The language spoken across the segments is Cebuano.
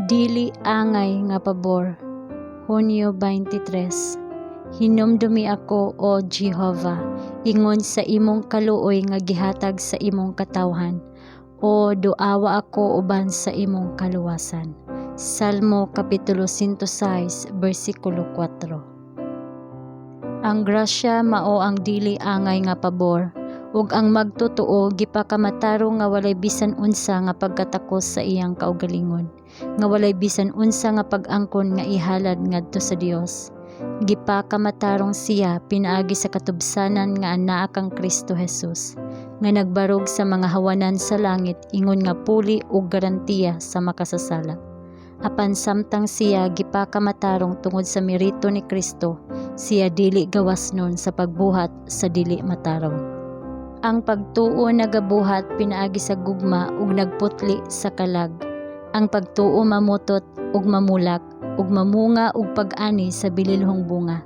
Dili angay nga pabor. Hunyo 23. Hinumdumi ako, O Jehova, ingon sa imong kaluoy nga gihatag sa imong katawhan. O duawa ako uban sa imong kaluwasan. Salmo Kapitulo 106, bersikulo 4. Ang grasya mao ang dili angay nga pabor, ug ang magtotoo gipakamatarong nga walay bisan unsa nga pagkatakos sa iyang kaugalingon, nga walay bisan unsa nga pag-angkon nga ihalad ngadto sa Dios. Gipakamatarong siya pinaagi sa katubsanan nga anaa kang Kristo Jesus, nga nagbarog sa mga hawanan sa langit ingon nga puli ug garantiya sa makasasala. Apan samtang siya gipakamatarong tungod sa merito ni Kristo, siya dili gawasnon sa pagbuhat sa dili matarong. Ang pagtuo nagabuhat pinaagi sa gugma ug nagputli sa kalag. Ang pagtuo mamutot ug mamulak ug mamunga og pag-ani sa bililhong bunga.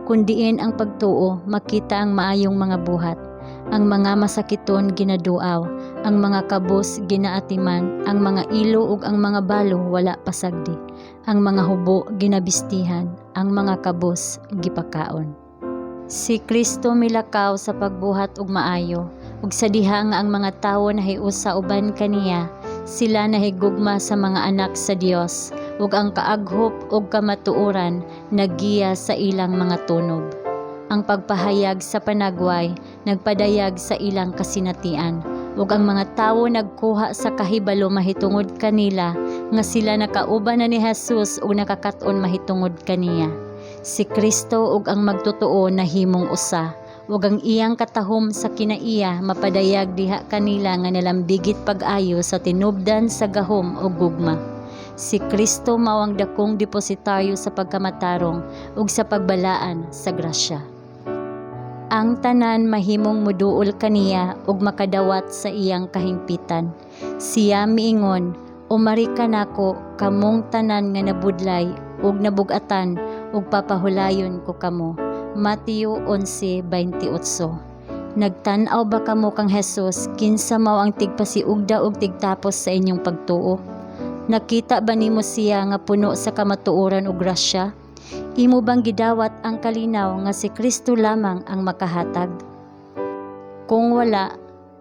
Kun diin ang pagtuo, makita ang maayong mga buhat. Ang mga masakiton ginaduaw, ang mga kabos ginaatiman, ang mga ilo ug ang mga balo wala pasagdi. Ang mga hubo ginabistihan, ang mga kabos gipakaon. Si Kristo milakaw sa pagbuhat og maayo, ug sa diha nga ang mga tawo nahiusa uban kaniya, sila nahigugma sa mga anak sa Dios, ug ang kaaghop ug kamatuoran naggiya sa ilang mga tunob. Ang pagpahayag sa panagway nagpadayag sa ilang kasinatian, ug ang mga tawo nagkuha sa kahibalo mahitungod kanila nga sila nakauban na ni Jesus ug nakakaton mahitungod kaniya. Si Kristo ug ang magtotoo nahimong usa, ug ang iyang katahom sa kinaiya mapadayag diha kanila nga nalambigit pag-ayo sa tinubdan sa gahom ug gugma. Si Kristo mao ang dakong depositaryo sa pagkamatarong ug sa pagbalaan sa grasya. Ang tanan mahimong moduol kaniya ug makadawat sa iyang kahimpitan. Siya miingon, "Umari kanako kamong tanan nga nabudlay ug nabug-atan ug papahulayon ko kamo." Mateo 11:28. Nagtan-aw ba kamo kang Jesus, kinsa mao ang tigpasiugda ug tigtapos sa inyong pagtuo? Nakita ba nimo siya nga puno sa kamatuoran ug grasya? Imo bang gidawat ang kalinaw nga si Kristo lamang ang makahatag? Kung wala,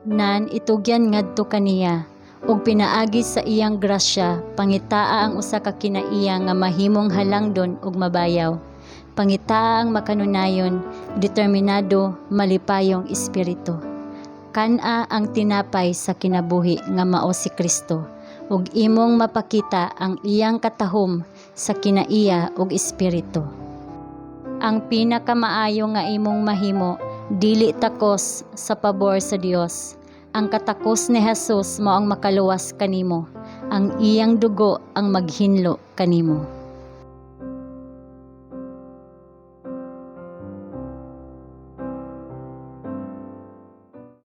nan itugyan ngadto kaniya ug pinaagi sa iyang grasya pangitaa ang usa ka kinaiya nga mahimong halangdon ug mabayaw. Pangitaa ang makanunayon, determinado, malipayong espiritu. Kan-a ang tinapay sa kinabuhi nga mao si Kristo ug imong mapakita ang iyang katahom sa kinaiya ug espiritu. Ang pinakamaayo nga imong mahimo, dili takos sa pabor sa Dios. Ang katakos ni Jesus mao ang makaluwas kanimo. Ang iyang dugo ang maghinlo kanimo.